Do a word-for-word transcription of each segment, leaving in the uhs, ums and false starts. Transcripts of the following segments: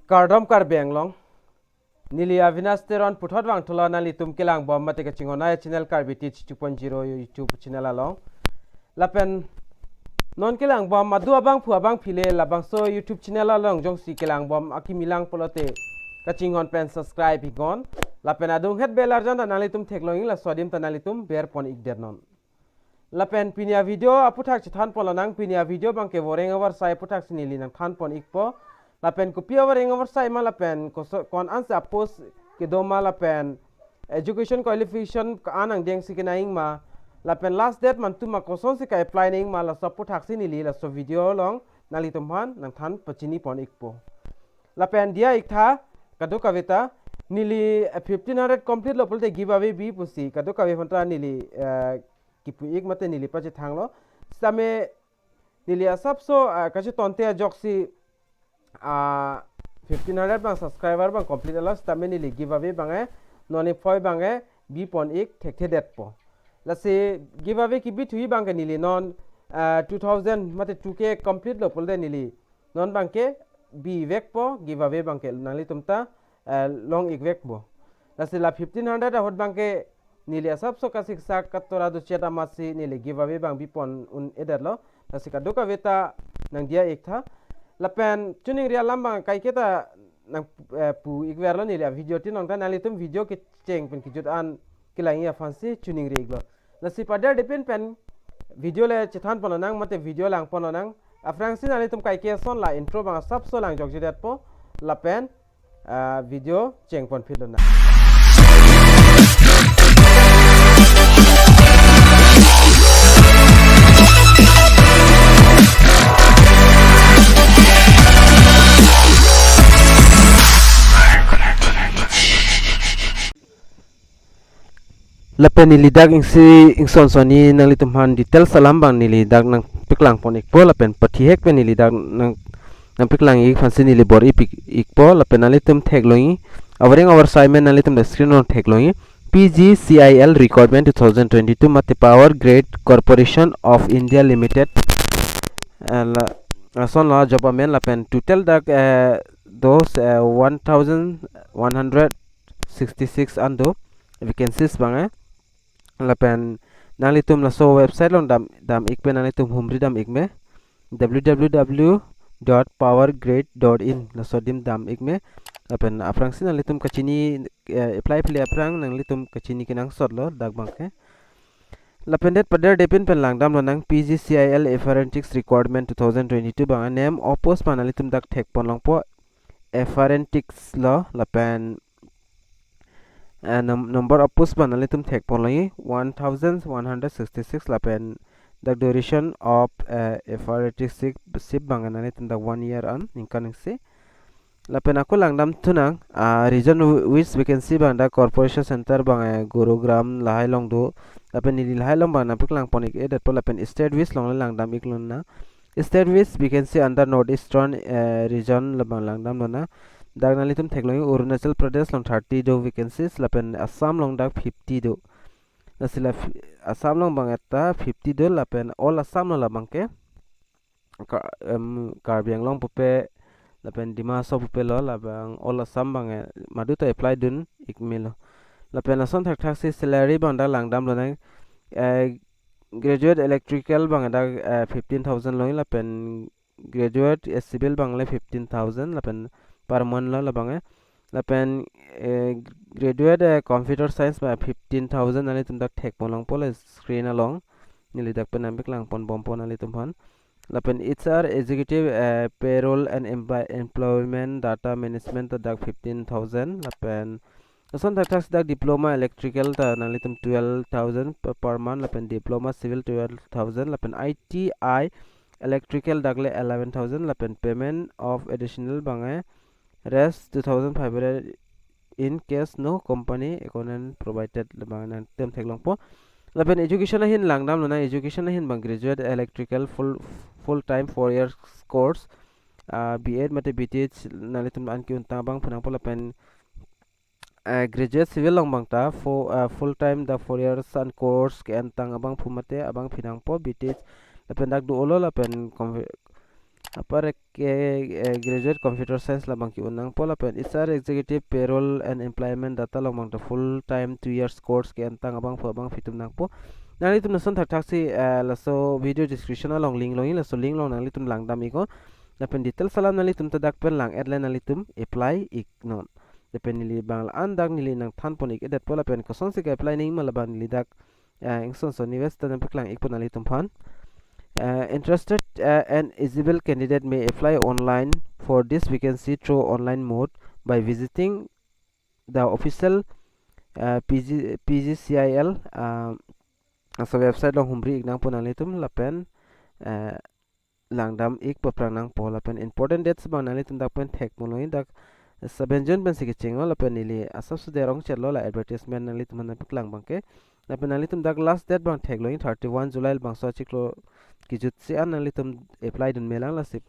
Kardom Karbi Anglong. Neli Avinash Teron puthot vangthulo nanglitum kelangbom mate kachinghon ai channel Karbi Teach two point zero YouTube channel along. Lapen non kelangbom adu abangphu abangphi le labangso YouTube channel along jongsi kelangbom akimi lang pulote kachinghon pen subscribe iknon. Lapen adunghet bell arjan ta nanglitum theklongji, laso adim ta nanglitum berpon ikdetnon. Lapen pini avideo aphuthak chethanpon lonang, pini avideo abangke voreng avarsai aphuthak si neli nangthanpon ikpo. Lapen kopi avoreng avarsai ma lapen koso-, ko-an ansi apost kedo ma lapen education qualification ko-an angdeng si kenangji ma. Lapen last date mantu ma, kosonsi ka-apply nangji ma, laso aphuthak si neli laso video along nanglitum aphan nangthan pachinipon ikpo. Lapen diya iktha, kadokave ta, neli, eh, fifteen hundred complete lo pulote giveaway bi pusi kadokave aphan ta neli, eh, kipu ik mate neli pachethanglo. Sitame neli asapso, ah, kachetonte ajoksi, ah, fifteen hundred abang subscriber abang complete lo, sitame neli giveaway abang, eh, non niphoi abang, eh, bipon ik thekthedetpo. Lasi giveaway kibithuji abangke neli non, ah, two thousand mate two K complete lo pulote neli non abangke bivekpo, giveaway abangke nanglitum ta, eh, long ikvekpo. Lasi la fifteen hundred ahut abangke neli asapso kasiksak katora duchet amatsi neli giveaway abang bipon un-edetlo. Lasi kadokave ta nangdiya iktha. Lapen choningri alam abang kaike ta nang, eh, pu ikverlo neli avideo tin along ta, nanglitum video kecheng pen kejut an kelangji aphansi choningri iklo. Lasi paderdepin pen video le chethanpon lonang mate video langpon lonang. Aphrangsi nanglitum kaike ason la intro abang asapso langjokjedetpo lapen, ah, video chengponphit lonang. Lapen neli dak isi ingson sonni nanglitum aphan details alam abang neli dak nangpaklangpon ikpo, lapen pathihek pen neli dak nang, nangpaklang ik aphansi neli bor-i pik ikpo, lapen nanglitum theklongji, avoreng avarsai amen nanglitum dak screen along theklongji, P G C I L recruitment two thousand twenty-two mate Power Grid Corporation of India Limited, eh, la, lasonlo job amen, lapen total dak, eh, dos, eh, one thousand one hundred sixty-six an do vacancies abang, eh. Lapen nanglitum laso website along dam, dam ik pen nanglitum humri dam ik me, W W W dot power grid dot in, laso adim dam ik me. Lapen aphrangsi nanglitum kachini, eh, apply pile aphrang nanglitum kachini kenangsotlo dak abangke. Lapen det paderdepin pen langdam lonang, P G C I L apprentice recruitment two thousand twenty-two abang, name of post abang nanglitum dak thekpon longpo, apprentice lo, lapen, eh, num-, number of post abang nanglitum thekpon longji, one thousand one hundred sixty-six, lapen dak duration of, eh, apprenticeship abang nanglitum dak one year an, ningkan isi. Lapen ako langdam thunang, ah, region wh-, which vacancy abang dak corporation center abang, eh, Gurugram lahai along do. Lapen neli lahai along abang nangpaklangpon ik-edetpo, lapen state wise along le langdam ik lonang. State wise vacancy under North Eastern, eh, region labang langdam lonang. Dak nanglitum theklongji, Arunachal Pradesh along thirty do vacancies, lapen Assam along dak fifty do. Lasi la fi-, Assam along abang ta fifty do, lapen all Assam along labangke Ka-, em, Karbi Anglong pupe, lapen Dima Hasao pupe lo, labang all Assam abang, eh, madu ta apply dun ik melo. Lapen lason thakthaksi salary abang dak langdam lonang, eh, graduate electrical abang dak, eh, fifteen thousand longji, lapen graduate, eh, civil abang le fifteen thousand, lapen per month lo labang, eh. Lapen, eh, graduate, eh, computer science abang fifteen thousand, nanglitum dak thekpon longpo le screen along. Neli dak pen nangpaklangpon bompo nanglitum aphan. Lapen H R executive, eh, payroll and empa-, employment data management ta dak fifteen thousand. Lapen lason thakthaksi dak diploma electrical ta nanglitum twelve thousand per, per month, lapen diploma civil twelve thousand, lapen I T I electrical dak le eleven thousand, lapen payment of additional abang, eh, rest two thousand five hundred in case no company equipment provided, labang nangtum theklongpo. Lapen education ahin langdam lonang, education ahin abang graduate electrical full, full time four years course, ah, B Ed mate B Th nanglitum an ke-untang abang phu nangpo, lapen, ah, graduate civil along abang ta fo-, ah, full time dak four years an course ke-entang abang phu mate abang phu nangpo, B Th lapen dak do-olo, lapen conv-, Apar ke, eh, graduate computer science labang ke-un nangpo lapen H R executive payroll and employment data along abang ta full time two years course ke-entang abangphu abangphi atum nangpo. Nanglitum lason thakthaksi, eh, laso video description along link longji, laso link along nanglitum langdam iknon. Lapen details alam nanglitum ta dak pen lang-et le nanglitum apply iknon. Lapen neli abang la-an dak neli nangthanpon ik-edetpo lapen kosonsi ke-apply nangji ma labang neli dak, eh, ingson son ni west ta nangpaklang ikpo nanglitum aphan. Uh, interested, uh, and eligible candidate may apply online for this vacancy through online mode by visiting the official, uh, P G, P G C I L, uh, laso website along humri ik nangpo nanglitum lapen, uh, langdam ik paprang nangpo lapen important dates abang nanglitum dak pen thekponlongji, dak seven June pensi kechenglo lapen neli asapso der ongchetlo la advertisement nanglitum aphan nangpaklang abangke. Lapen nanglitum dak last date abang theklongji thirty-one July labangso achiklo kejutsi an nanglitum apply dun melang, lasi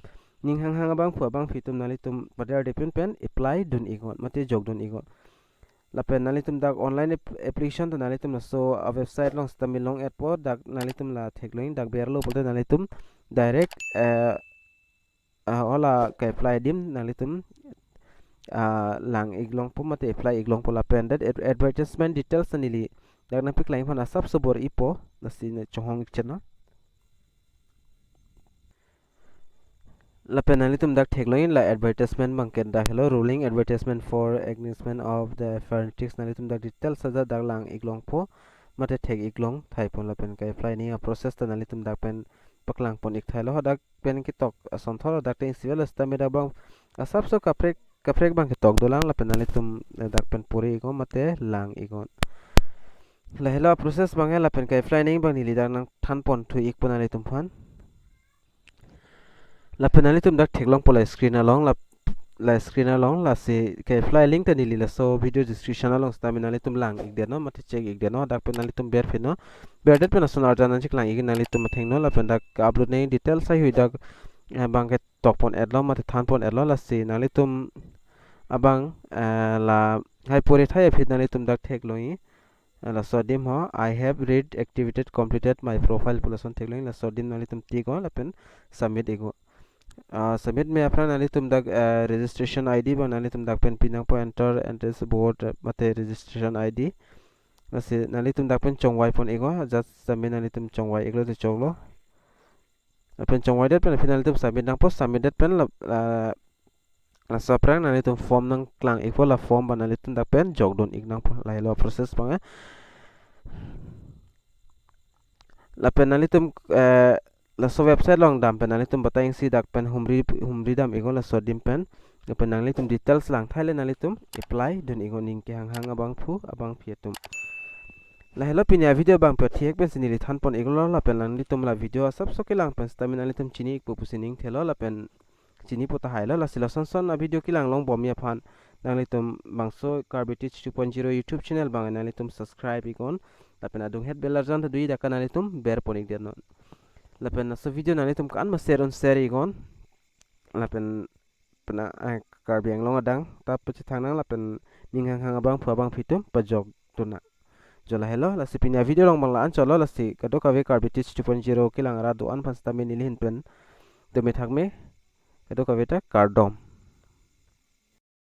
ning hanghang abangphu abangphi atum nanglitum padar depin pen apply dun iknon mate jok dun iknon. Lapen nanglitum dak online ap-, application ta nanglitum laso a-website along sitame long-etpo, dak nanglitum la theklongji, dak berlo pulote nanglitum direct, eh, ah, hala ke-apply adim nanglitum, ah, lang ik longpo mate apply ik longpo lapen dak ad-, advertisement details ta neli dak nangpaklang aphan asapso bor-ipo, lasi ne chonghong ik chetnon. Lapen nanglitum dak theklongji la advertisement abangke dak helo, ruling advertisement for acknowledgement of the apprentice, nanglitum dak details ajat dak lang ik longpo mate thek ik longthaipon lapen ke-apply nangji a-process ta nanglitum dak pen paklangpon ik thailo. Hadak pen ketok asonthot dak ta isi velo sitame dak abang asapso kaprek kaprek abang ketok dolang lapen nanglitum, eh, dak pen pori iknon mate lang iknon. Lahelo a-process abangke lapen ke-apply nangji abang neli dak nangthanponthu ikpo nanglitum aphan. Lapen nanglitum dak theklongpo la screen along, la, la screen along, lasi ke-apply link ta neli laso video description along sitame nanglitum lang ikdetnon mate check ikdetnon, dak pen nanglitum berpinnon. Berdet pen lason arjan nangcheklang ik nanglitum athengno lapen dak upload nangji details haihui dak, eh, abang ketokpon-etlo mate thanpon-etlo, lasi nanglitum abang, eh, lahai pori thai aphi nanglitum dak theklongji. Eh, laso adim ho, "I have read activated completed my profile" pu lason theklongji, laso adim nanglitum tick iknon lapen submit iknon. Ah, submit me aphrang nanglitum dak, eh, registration I D abang nanglitum dak pen pinangpo, enter, enter board, eh, mate registration I D. Lasi nanglitum dak pen chongvaipon iknon, just submit nanglitum chongvai iklo te choklo. Lapen chongvaidet pen aphi nanglitum submit nangpo, submitdet pen la, la, laso aphrang nanglitum form nangklang ikpo, la form abang nanglitum dak pen jokdun ik nangpo, lahelo process abang, eh. Lapen nanglitum, eh, laso website along dam pen nanglitum batai isi dak pen humri, humri dam iknon laso adim pen. Lapen nanglitum details lang thai le nanglitum apply dun iknon, ning kehanghang abangphu abangphi atum. Lahelo pini a-video abang pu thek pensi neli thanpon iklo lapen nanglitum la video asapso kelang pen sitame nanglitum chini ikpo pusi ning thelo lapen chinipo tahailo, lasi lason son a-video kelang longbomji aphan nanglitum bangso Karbi Teach two point zero YouTube channel abang nanglitum subscribe iknon. Lapen adunghet bell arjan ta doji dak ka nanglitum berpon ikdetnon. Lapen laso video nanglitum kan ma share un share iknon. Lapen pena, eh, Karbi Anglong adang ta pachethang nang lapen ning hanghang abangphu abangphi atum pajokdun nang. Jo lahelo, lasi pini a-video along abang la-an chotlo, lasi kadokave Karbi Teach two point zero kelang arat do-an aphan sitame neli ahin pen tumi thakme, kadokave ta kardom.